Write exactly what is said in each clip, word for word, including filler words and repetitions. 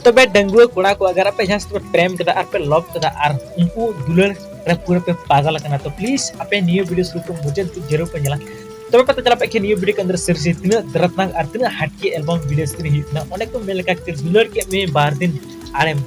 ᱛᱚᱵᱮ ᱰᱟᱺᱜᱩᱣᱟᱹ ᱠᱚᱲᱟ ᱠᱚ, ᱟᱜᱟᱨ ᱟᱯᱮ ᱡᱟᱦᱟᱸᱭ ᱥᱟᱛᱮ ᱯᱮ ᱯᱨᱮᱢ ᱠᱟᱫᱟ ᱟᱨ ᱯᱮ ᱞᱚᱵᱷ ᱠᱟᱫᱟ ᱟᱨ ᱩᱱᱠᱩ ᱫᱩᱞᱟᱹᱲ ᱨᱮ ᱯᱩᱨᱟᱹ ᱯᱮ ᱯᱟᱜᱟᱞ ᱟᱠᱟᱱᱟ, ᱛᱚ ᱯᱞᱤᱡ ᱟᱯᱮ ᱱᱤᱭᱟᱹ ᱵᱷᱤᱰᱤᱭᱳ ᱥᱩᱨᱩ ᱠᱷᱚᱱ ᱢᱩᱪᱟᱹᱫ ᱫᱷᱟᱹᱵᱤᱡ ᱡᱟᱹᱨᱩᱲ ᱯᱮ ᱧᱮᱞᱟ᱾ ᱛᱚᱵᱮ ᱯᱟᱛᱟ ᱪᱟᱞᱟᱜ ᱯᱮ ᱠᱷᱟᱱ ᱱᱤᱭᱟᱹ ᱵᱷᱤᱰᱤᱭᱳ ᱠᱮᱱᱫᱨᱚ ᱥᱤᱨᱥᱤ ᱛᱤᱱᱟᱹᱜ ᱫᱨᱟᱛᱱᱟᱠ ᱟᱨ ᱛᱤᱱᱟᱹᱜ ᱦᱟᱹᱴᱠᱮ ᱮᱞᱵᱟᱢ ᱵᱷᱤᱰᱤᱭᱳ ᱥᱤᱨᱤᱡᱽ ᱦᱩᱭᱩᱜ ᱠᱟᱱᱟ᱾ ᱚᱸᱰᱮ ᱠᱚ ᱢᱮᱱ ᱞᱮᱠᱟ ᱠᱟᱛᱮ ᱫᱩᱞᱟᱹᱲ ᱠᱮᱫ ᱢᱮ ᱵᱟᱨ ᱫᱤᱱ ᱟᱨᱮᱢ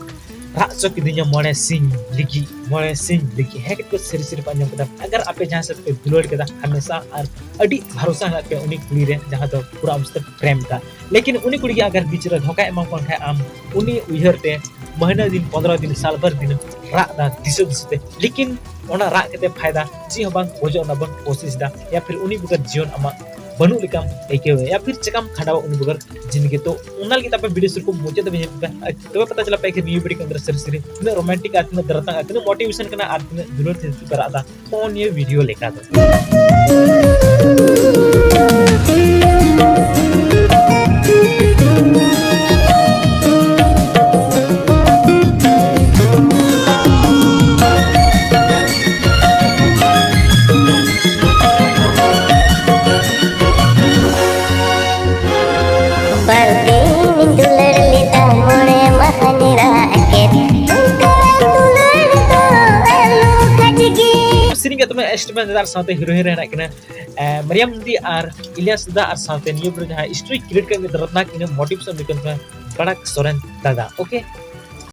ᱨᱟᱜ ᱪᱚ ᱠᱤᱫᱤᱧᱟ ᱢᱚᱬᱮ ᱥᱤᱧ ᱞᱟᱹᱜᱤᱫ, ᱢᱚᱬᱮ ᱥᱤᱧ ᱞᱟᱹᱜᱤᱫ᱾ ᱦᱮᱸ ᱠᱟᱹᱴᱤᱡ ᱠᱚ ᱥᱟᱹᱨᱤ ᱥᱟᱹᱨᱤ ᱠᱚ ᱟᱸᱡᱚᱢ ᱠᱮᱫᱟ᱾ ᱟᱜᱟᱨ ᱟᱯᱮ ᱡᱟᱦᱟᱸ ᱥᱟᱛᱮ ᱯᱮ ᱫᱩᱞᱟᱹᱲ ᱠᱮᱫᱟ ᱦᱟᱢᱮᱥᱟ ᱟᱨ ᱟᱹᱰᱤ ᱵᱷᱟᱨᱚᱥᱟ ᱦᱮᱱᱟᱜ ᱯᱮᱭᱟ ᱩᱱᱤ ᱠᱩᱲᱤ ᱨᱮ ᱡᱟᱦᱟᱸ ᱫᱚ ᱯᱩᱨᱟᱹ ᱟᱢ ᱥᱟᱛᱮ ᱯᱨᱮᱢ ᱠᱟ, ᱞᱮᱠᱤᱱ ᱩᱱᱤ ᱠᱩᱲᱤ ᱜᱮ ᱟᱜᱟᱨ ᱵᱤᱪ ᱨᱮ ᱫᱷᱳᱠᱟᱭ ᱮᱢᱟᱢ ᱠᱟᱱ ᱠᱷᱟᱡ ᱟᱢ ᱩᱱᱤ ᱩᱭᱦᱟᱹᱨ ᱛᱮ ᱢᱟᱹᱦᱱᱟᱹ ᱫᱤᱱ, ᱯᱚᱱᱫᱽᱨᱚ ᱫᱤᱱ, ᱥᱟᱞ ᱵᱷᱟᱨ ᱫᱤᱱ ᱨᱟᱜ ᱫᱟ ᱫᱤᱥᱟᱹ ᱫᱤᱥᱟᱹ ᱛᱮ, ᱞᱮᱠᱤᱱ ᱚᱱᱟ ᱨᱟᱜ ᱠᱟᱛᱮ ᱯᱷᱟᱭᱫᱟ ᱪᱮᱫ ᱦᱚᱸ ᱵᱟᱝ᱾ ᱜᱚᱡᱚᱜ ᱨᱮᱱᱟᱜ ᱵᱚᱱ ᱠᱳᱥᱤᱥ ᱫᱟ, ᱭᱟ ᱯᱷᱤᱨ ᱩᱱᱤ ᱵᱮᱜᱚᱨ ᱡᱤᱭᱚᱱ ᱟᱢᱟᱜ ᱵᱟᱹᱱᱩᱜ ᱞᱮᱠᱟᱢ ᱟᱹᱭᱠᱟᱹᱣᱟ, ᱭᱟ ᱯᱷᱤᱨ ᱪᱮᱠᱟᱢ ᱠᱷᱟᱸᱰᱟᱣᱟ ᱩᱱᱤ ᱵᱮᱜᱚᱨ ᱡᱤᱱᱫᱮᱜᱤ᱾ ᱛᱚ ᱚᱱᱟ ᱞᱟᱹᱜᱤᱫ ᱟᱯᱮ ᱵᱷᱤᱰᱤᱭᱳ ᱥᱩᱨ ᱠᱚ ᱢᱩᱪᱟᱹᱫ ᱫᱷᱟᱹᱵᱤᱡ ᱧᱮᱞ ᱯᱮ᱾ ᱟᱨ ᱛᱚᱵᱮ ᱯᱟᱛᱟ ᱪᱟᱞᱟᱜ ᱯᱮ ᱮᱠᱷᱮᱱ ᱱᱤᱭᱟᱹ ᱵᱷᱤᱰᱤᱭᱳ ᱠᱮᱱᱫᱨᱚ ᱥᱟᱹᱨᱤ ᱥᱟᱹᱨᱤ ᱛᱤᱱᱟᱹᱜ ᱨᱳᱢᱟᱱᱴᱤᱠ ᱟᱨ ᱛᱤᱱᱟᱹᱜ ᱫᱨᱟᱛᱱᱟᱠ ᱟᱨ ᱛᱤᱱᱟᱹᱜ ᱢᱳᱴᱤᱵᱷᱮᱥᱚᱱ ᱠᱟᱱᱟ ᱟᱨ ᱛᱤᱱᱟᱹᱜ ᱫᱩᱞᱟᱹᱲ ᱛᱮ ᱯᱮ ᱨᱟᱜ ᱫᱟ ᱱᱚᱜᱼᱚ ᱱᱤᱭᱟᱹ ᱵᱷᱤᱰᱤᱭᱳ ᱞᱮᱠᱟ ᱫᱚ᱾ ᱵᱟᱨ ᱫᱤᱱ ᱫᱩᱞᱟᱹᱲ ᱞᱮᱫᱟ, ᱢᱚᱬᱮ ᱢᱟᱦᱟᱧ ᱨᱟᱜ ᱠᱮᱫ᱾ ᱱᱚᱝᱠᱟ ᱫᱩᱞᱟᱹᱲ ᱫᱚ ᱟᱞᱚ ᱠᱷᱟᱡ ᱜᱮ᱾ ᱥᱮᱨᱮᱧ ᱠᱟᱛᱮ ᱢᱟ ᱮᱥᱴᱤᱢᱮᱱ ᱟᱨ ᱥᱟᱶᱛᱮ ᱦᱤᱨᱳᱭᱤᱱ ᱨᱮ ᱦᱮᱱᱟᱜ ᱠᱤᱱᱟ, ᱮ, ᱢᱟᱨᱤᱭᱟᱢ ᱫᱤ ᱟᱨ ᱤᱞᱤᱭᱟᱥ ᱫᱟ, ᱟᱨ ᱥᱟᱶᱛᱮ ᱱᱤᱭᱟᱹ ᱵᱨᱩ ᱡᱟᱦᱟᱸ ᱥᱴᱳᱨᱤ ᱠᱨᱤᱭᱮᱴ ᱠᱟᱛᱮ ᱨᱚᱛᱱᱟ ᱠᱤᱱᱟ ᱢᱳᱴᱤᱵᱷᱮᱥᱚᱱ ᱫᱚ ᱠᱟᱱᱟ ᱵᱟᱲᱟᱠ ᱥᱚᱨᱮᱱ ᱫᱟᱫᱟ᱾ ᱳᱠᱮ,